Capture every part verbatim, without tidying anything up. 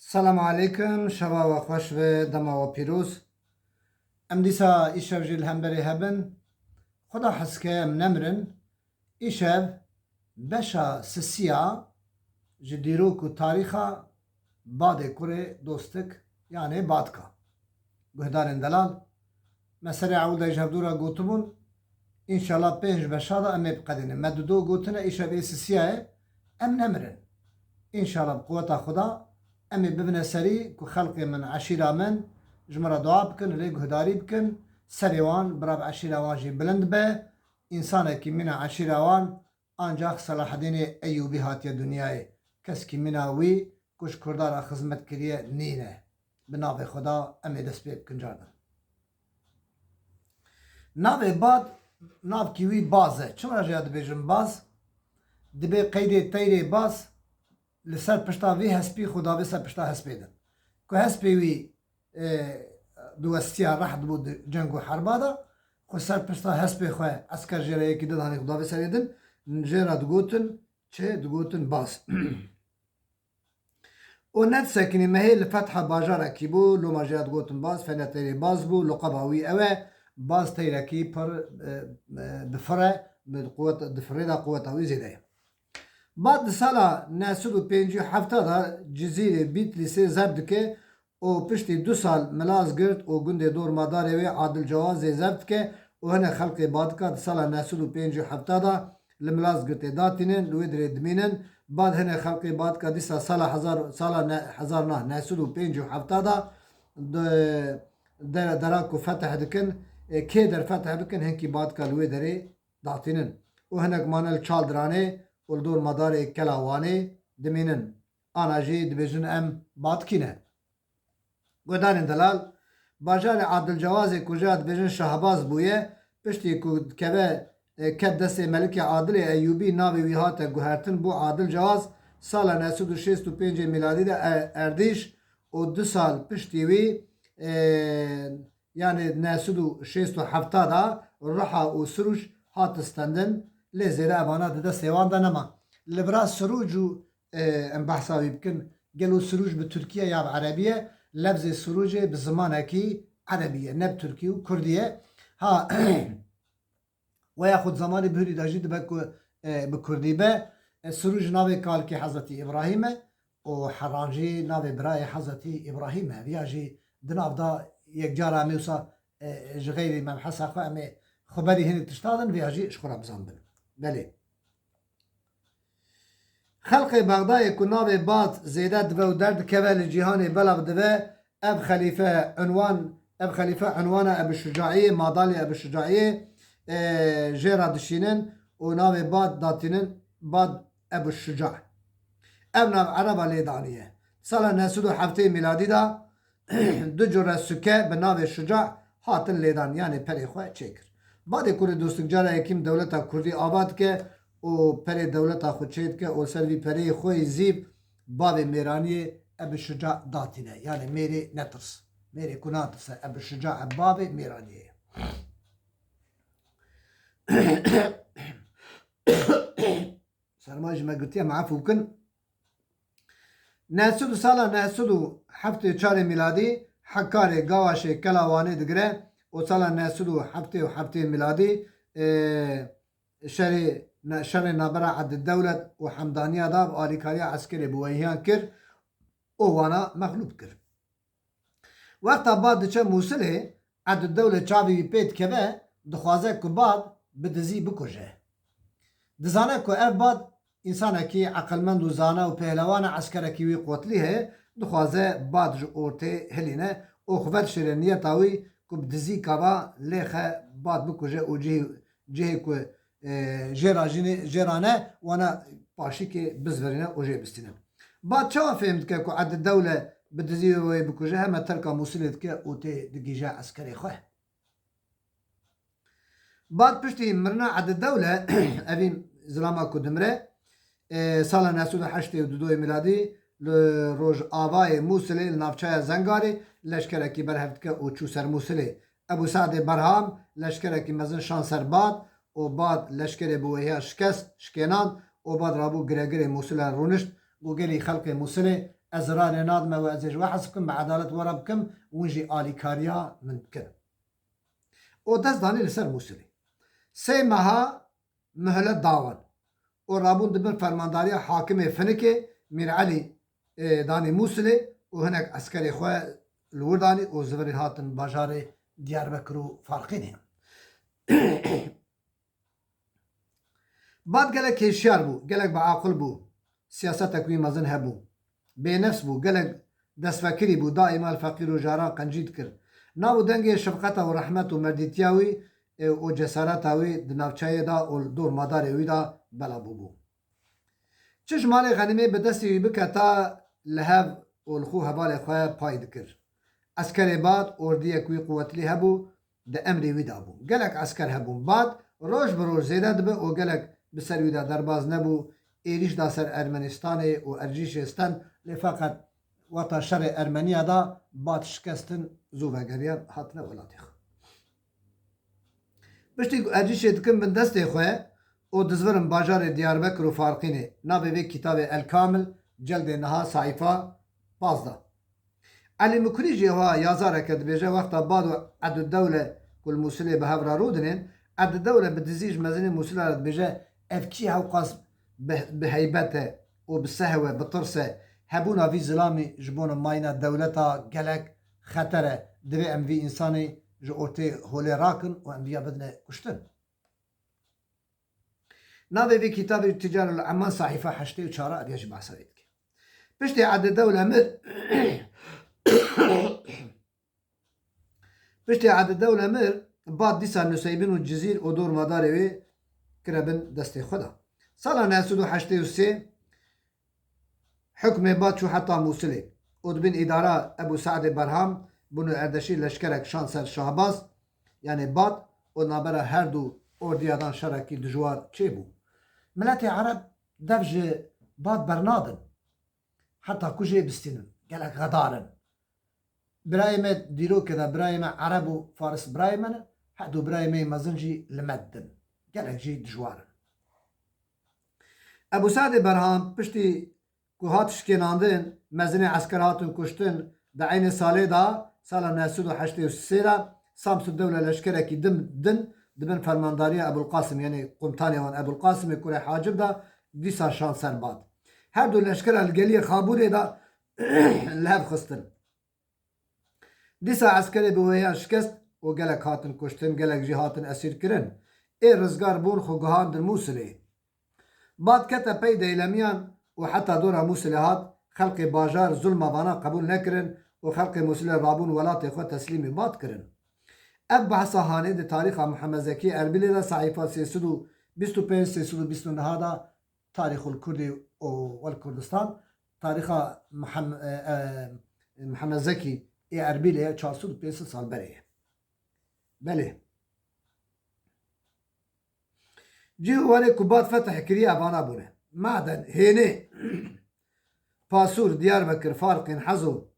Selam aleykum, şeva we xweş be, dema we pîroz. Em dîsa îşev jî li hemberê hebin. Xweda hez ke em nemirin. Îşev beşa sisiya ji dîrok û tarîxa Badê kurê Dostik, yanê Badka. Guhdarên delal, me serê ewil de ji hevdû re gotibûn, înşallah pênc beşa de em ê biqedînin. Me dido gotine, îşev ê sisiya ye, em nemirin. Înşallah bi quweta Xuda em ê bibine serî ku xelkê min, eşîra min ji min re dua bikin, lê guhdarî bikin, serê wan, bira bi eşîra wan jî bilind be. Însanekî mîna eşîra wan ancax Selahedînê Eyûbî hatiye dinyayê. Keskî mîna wî ku ji Kurdan re xizmet kiriye nîne. Bi navê Xuda em ê dest pê bikin cardan. Navê Bad, navkî wî Baz e. Çima jê ya dibêjin Baz? Dibê qeydê teyrê Baz li ser pişta vî hespî xwe davê ser pişta hespê din. Ku hespê wî, e, diwestiya, reht bû di ceng û herba de, xwe ser pişta hespê xwe esker jê re yekî didanê xwe davê serê din, jê re digotin çi? Digotin Baz. Û nedisekinî mehê li fetha bajarekî bû, loma jê ya digotin Baz, fene teyrê Baz bû, loqeba wî ew e, Baz teyrekî pir, e, e, difire, bi quwet, difirê de quweta wî zêde ye. Bad di sala neh sed û pêncî û heft de Cizîrê Bîtlîsê zeft dike û piştî du sal Milazgirt û gundê dormadarê wê Adil Cewazê zeft dike û hinek xelkê Badika di sala neh sed û pêncî û heft de li Milazgirtê datînin, li wê dirê dimînin. Bad hinek xelkê Badika dîsa sala hezar, sala ne-, hezar na, neh sed û pêncî û heft de de-, dera ku fetih dikin, e, kê der fetih bikin, hinkî Badika li wê derê datînin. Û hinek mane li Çaldiranê û li dor madarê Kela Wanê dimînin. Ana jî dibêjin em Badkî ne. Guhdarên delal, bajarê Adil Cewazê ku jê ya dibêjin Şahbaz bûye, piştî ku dikeve, e, ket destê Melikê Adilê Eyûbî navê wî hate guhertin bû Adil Cewaz, sala neh sed û şêst û pêncê mîladî de e-, Erdîş û du sal piştî wî, e, yanê neh sed û şêst û heft de Ruha û Sirûc hat stendin, lê zêde evana di destê wan de nema. Li vira Sirûc û, e, em behsa wî bikin, gelo Sirûc bi tirkî ye ya bi erebî ye? Lefzê Sirûcê bi zimanekî erebî ye, ne bi tirkî û kurdî ye. Ha, we ya xwe di zemanê Bihurî de jî dibe ku, e, bi kurdî be. E, Sirûc navê kalkê Hezretî Îbrahîm e û Heran jî navê birayê Hezretî Îbrahîm e. Viya jî di nav de yekcara em ê wisa, e, ji xeyrî mebhesa xwe em ê xwe berî hinek tişta din, viya jî ji xwe re bizanbin. Belê. Xelkê Bexdayê ku navê Bad zêde dive û derdikeve li cîhanê belav dive, ev xelîfe unwan, ev xelîfe unwana Ebu Şucaiyê, madalya Ebu Şucaiyê, e, jê re dişînin û navê Bad datînin Bad Ebu Şuca. Ev nav ereba lê daniye. Sala neh sed û heftê mîladî de du cure suke bi navê Şuca hatin lêdan, yanê perê xwe çêkir. Badê kurê Dostik cara yekîm dewleta kurdî ava dike û perê dewleta xwe çêdike û ser vî pereyê xwe yî zîv bavê mêraniyê Ebi Şuca datîne. Yanê mêrê netirs. Mêrê ku natirse, Ebi Şuca e bavê mêraniyê ye. Serma ji me girtiye, me efû kin. Neh sed û sala neh sed û heftê û çarê mîladî Hekarê, Gawaşê, Kela Wanê digire û sala neh sed û heftê û heftê mîladî, e, şerê, ne-, şerê navbera Edil Dewlet û Hemdaniya da bi alîkariya eskerê Buweyhiyan kir û wana mexlûb kir. Wexta Bad diçe Mûsilê, Edil Dewle çavê wî pê dikeve, dixwaze ku Bad bi dizî bikuje. Dizane ku ev Bad însanekî eqilmend û zana û pehlewan e, eskerekî wî quwetlî heye, dixwaze Bad ji ortê hilîne û xwe vedişêre niyeta wî ku bi dizî kava lêxe Bad bikuje û cihê, cihê ku, e, jê ra jî ne, jê ra ne, wana paşîkê bizvirîne û jê bistîne. Bad çawa fêm dike ku Edil Dewle bi dizî wê wê bikuje, heme terka Mûsilê dike û tê digihîje eskerê xwe? Bad piştî mirina Edil Dewle, evî zilama ku dimire, e, sala neh sed û heştê û du mîladî li rojavayê Mûsilê, li navçeya Zengarê leşkerekî berhev dike û çû ser Mûsilê. Ebû Se'dê Berham leşkerekî mezin şan ser Bad û Bad leşkerê Buweyhiya şikest, şikênand û Bad rabû giregirê Mûsilê rûnişt. Got, gelî xelkê Mûsilê Ez zirarê nadime we, ez ê ji we hez bikim, bi edalet we re bikim, hûn jî alîkariya min bikin. Û dest danî li ser Mûsilê. Sê meha muhlet da wan. Û rabûn di bin fermandariya hakimê Finikê, Mîr Elî, ê, danî Mûsilê û hinek eskerê xwe li wir danî û zivirî hatin bajarê Diyarbekir û Farqînê. Bad gelek hêşyar bû, gelek bi aqil bû, siyasetek wî mezin hebû. Bênefs bû, gelek destfekirî bû, daîma li feqîr û jaran qencî dikir. Nav û dengê şefqeta û rehmet û merdîtiya wî, e, û cesareta wî di navçeyê de û li dor madarê wî de bela bûbû. Çi ji malê xenimê bi destê wî bike ta li hev û li xwe hevalê xwe pay dikir. Eskerê Bad ordiyek wî quwetlî hebû, di emrê wî de bû. Gelek esker hebûn. Bad roj bi roj zêde dibe û gelek bi ser wî de derbaz nebû. Êrîş da ser Ermenistanê û Ercîşê stend, lê feqet wexta şerê Ermeniya da Bad şikestin, zû vegeriyan, hatine welatê xwe. Piştî ku Ercîşê dikin bin destê xwe û dizvirin bajarê Diyarbekir û Farqînê, navê vê kitabê El Kamil, celdê niha, saîfa pazdeh. Elî Mukrî jî ewa yazareke dibêje, wexta Bad û Edudewle ku li Mûsilê bi hev re rûdinên, Edudewle bi dizî ji mezinê Mûsila re dibêje, ev kî hewqas bi, bi heybet e û bi sehw e, bi tirs e? Hebûna vî zilamî ji bona mayîna dewleta gelek xeter e. Divê em vî însanî ji ortê holê rakin û em viya bidine kuştin. Navê vê kitabê Ticarul Eman, saîfa heştê û çar, ev ya jî behsa wê dike. Piştî Edudewle mir, piştî Edudewle mir, Bad dîsa Nuseybin û Cizîr û dormadarê wê kire bin destê xwe de. Sala neh sed û heştê û sê hukmê Bad çû heta Mûsilê û di bin îdara Ebû Se'dê Berham bûn û Erdeşî leşkerek şand ser Şahbaz, yanê Bad, û navbera her du ordiya dan şerekî dijwar çêbû. Miletê Ereb dev ji Bad bernadin. Heta ku jê bistînin. Gelek xedar in. Birayê me dîrokê de, birayê me Ereb û Faris birayê me ne, her du birayê me yê mezin jî li me didin. Gelek jî dijwar in. Ebû Se'dê Berham piştî ku hat şikênandin, mezinê esker hatin kuştin, di eynê salê de, sala neh sed û heştê û sê de, Samsudewle leşkerekî din, din di bin fermandariya Ebûlqasim, yanê qumtanê wan Ebûlqasimê kurê Hacib de, dîsa şand ser Bad. Her du leşkera li geliyê Xabûrê de li hev xistin. Dîsa eskerê bi wêyan şikest û gelek hatin kuştin, gelek jî hatin esîrkirin. Ê rizgar bûn, xwe gihandin Mûsilê. Bad kete pey deylemiyan û heta dora Mûsilê hat, xelkê bajar zulma vana qebûl nekirin û xelkê Mûsilê rabûn welatê xwe teslîmî Bad kirin. Ev behsa hanê di tarîxa Mihemed Zekî Erbîlê de, saîfa sê sed û bîst û pênc, sê sed û bîst û neh de, Tarîxul Kurdî û wel Kurdistan, tarîxa Mihem-, e, e, Mihemed Zekî ê Erbîlê ye, çar sed û pênc sed sal berê ye. Belê. Cih û warê ku Bad fetih kiriye, evana bûne. Maden, Hênê, Pasûr, Diyarbekir, Farqîn, Hezo,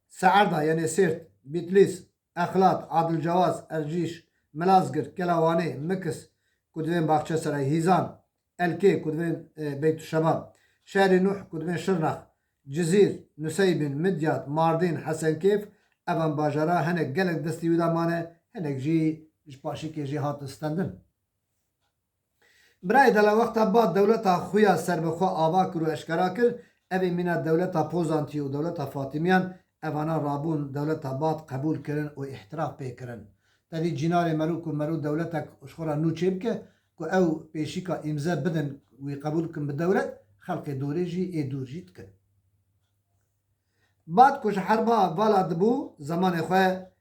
Seerda, yanê Sêrt, Bîtlîs, Exlat, Adilcewaz, Ercîş, Milazgirt, Kelawanê, Mikis, ku divên Baxçeseray, Hîzan, Elkê, ku divên, e, Beytuşebab, Şerî Nuh, ku divên Şirnex, Cizîr, Nuseybîn, Midyat, Mardîn, Hesenkêf, evan bajara hinek gelek destî wî de mane, hinek jî ji paşîkê jî hatin stendin. Birayê Dela, wexta Bad dewleta xwe ya serbixwe ava kir û eşkera kir, ev ê mîna dewleta Pozantî û dewleta Fatimiyan, evana rabûn dewleta Bad qebûl kirin û îhtiraf pê kirin. Tevî cînarê mero ku mero dewletek ji xwe re nû çêbike, ku ew pêşîka îmze bidin, wî qebûl bikin bi dewlet, xelkê dorê jî ê dûr jî dikin. Bad ku ji herba vala dibû, zemanê xwe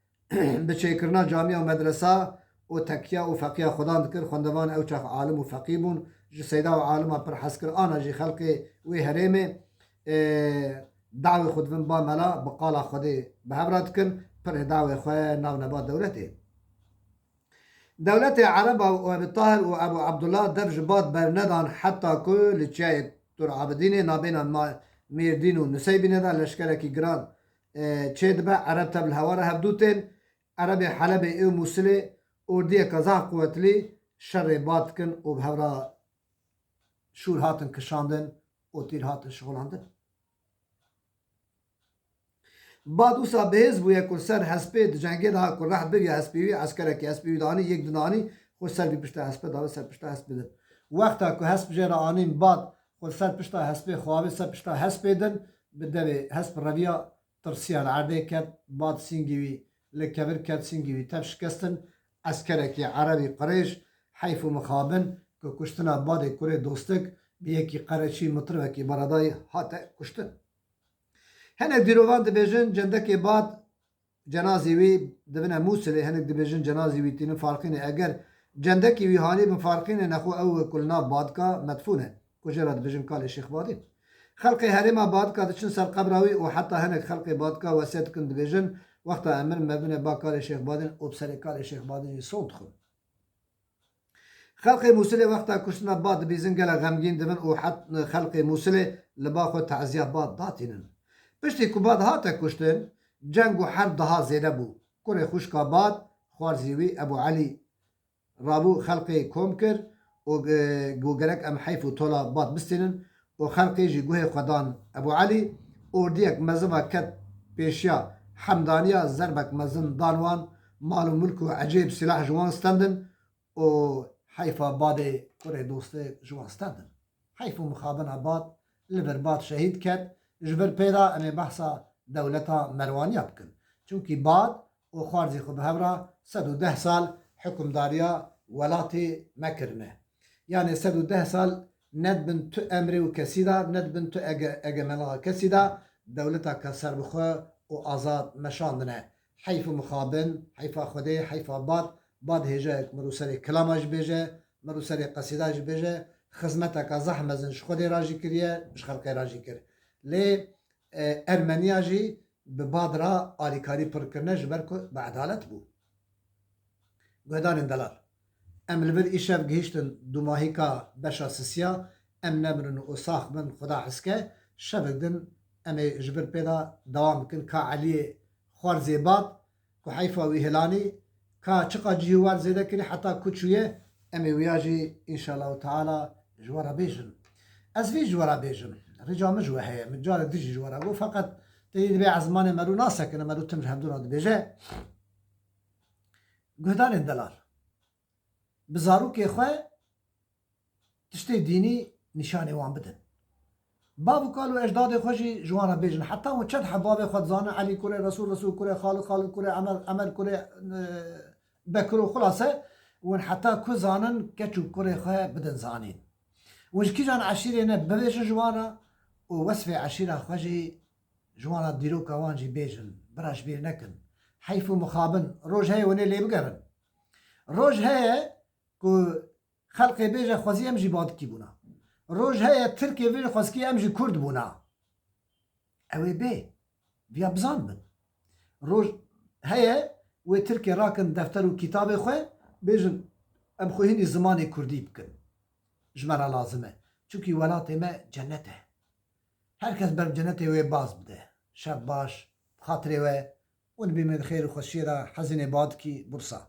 bi çêkirina camiya û medresa û tekiya û feqiya xwedan dikir. Xwendevan ew çax alim û feqî bûn. Ji seyda û alima pir hez kir. Ana jî xelkê wê herêmê, ê, dawê xwe divin ba mela, bi qala Xwedê bi hev re dikin. Pirê dawê xwe nav neba dewletê. Dewletê Ereba û Ebi Tahir û Ebu Abdullah dev ji Bad bernedan, heta ku li çiyayê Tur Abidînê nabêna Ma-, Mêrdîn û Nuseybînê de leşkerekî giran, e, çêdibe. Ereb tev li hewara hevdû tên. Erebê Helebê ê Mûsilê ordiyeke zaf quwetlî şerê Bad dikin û bi hev re şûr hatin kişandin û tîr hatin şixulandin. Bad wisa bihêz bûye ku li ser hespê di cengê de ha ku reht bigê hespê wî, eskerekî hespê wî danî, yek dinanî, xwe ser vî pişta hespe dabe ser pişta hespê din. Wexta ku hesp jê re anîn bad, xwe li ser pişta hespê xwe avê ser pişta hespê din, bi devê hesp reviya, tirsiya li erdê ket, bad sîngî wî li kevir ket, sîngî wî tev şikestin, eskerekî erebî qirêj, heyf û mixabin ku kuştina badê kurê dostik bi yekî qereçî mitrivekî baradayî hate kuştin. Hinek dîrovan dibêjin, cendekê bad cenazî wî dibine Mûsilê, hinek dibêjin cenazî wî tînin Farqînê. Eger cendekî wî hanî bin Farqînê, nexwe ew ku li nav badka medfûn e, ku jê re dibêjin Kalê Şêxbadîn. Xelkê herêma badka diçin ser qebra wî û heta hinek xelkê badka wesiyet dikin, dibêjin, wexta em mirin mevine ba Kalê Şêxbadîn û bi serê Kalê Şêxbadîn jî son dixwin. Xelkê Mûsilê wexta kuştina bad dibîzin gelek xemgîn dibin û het xelkê Mûsilê li ba xwe teziya bad datînin. Piştî ku bad hate kuştin, ceng û herb daha zêde bû. Kurê xwişka bad, xwarzî wî Ebû Elî rabû xelkê kom kir û, e, got, gerek em heyf û tola bad bistînin û xelkê jî guhê xwe dan Ebû Elî. Ordiyek mezin ve ket pêşiya Hemdaniya, zerbek mezin dan wan, mal û milk û ecêb sîlah ji wan stendin û heyfa badê kurê dostê ji wan stendin. Heyf û mixabina bad, li vir bad şehîd ket, ji vir pê de em ê behsa dewleta Merwaniya bikin. Çimkî bad û xwarzî xwe bi hev re sed û deh sal hukimdariya welatê me kirine. Yanê sed û deh sal ne dibin tu emrê û kesî de, ne dibin tu ege-, egemenliga kesî de, dewleteke serbixwe û azad meşandine. Heyf û mixabin, heyfa Xwedê, heyfa bad, bad hêjayek mir û serê kilama jî bêje, mir û serê qesîda jî bêje, xizmeteke zehf mezin ji Xwedê re jî kiriye, ji xelkê re jî kir. Lê, e, Ermeniya jî bi bad re alîkarî pir kirine, ji ber ku bi edalet bû. Guhdarên delal, em li vir îşev gihîştin dûmahîka beşa sisiya, em nemirin û sax bin, Xuda hezke, şevek din em ê ji vir pê de dewam bikin. Ka Eliyê xwarzê bad, ku heyfa wî hilanî, ka çiqa cihî war zêde kirî, heta ku çûye, em ê wiya jî, înşallahu teala, ji we re bêjin. Ez vî ji we re bêjim. Rica min ji we heye. Min carek din jî ji we re got. Feqet têdî dibê ezmanê me rû nasekine, me rû tim ji hevdû re dibêje. Guhdarên delal, bi zarokê xwe tiştê dînî nîşanê wan bidin. Bav û kal û ecdadê xwe jî ji wan re bêjin. Heta hûn çend heb bavê xwe dizanin, Elî kurê Resûl, Resûl kurê Xalid, Xalid kurê Emer, Emer kurê, e, Bekir û xulase, hûn heta ku zanin keç û kurê xwe bidin zanîn. Hûn ji kîjan eşîrê ne bibêjin ji wan re û wesfê eşîra xwe jî ji wan re, dîroka wan jî bêjin, bira ji bîr nekin. Heyf û mixabin, roj heye hûn ê lê bigerin. Roj heye ku xelkê bêje xwezî em jî badikî bûna. Roj heye Tirkê vê xwezkî em jî Kurd bûna. Ew ê bê. Viya bizan bin. Roj heye wê Tirkê rakin defter û kitabê xwe, bêjin em xwe hînî zimanê Kurdî bikin. Ji me re lazim e. Çimkî welatê me cennet e. Her kes ber cenetê wê baz bide. Şev baş, bi xatirê we, hûn bî me di xêr û xweşiyê de, hezînê badikî, Bursa.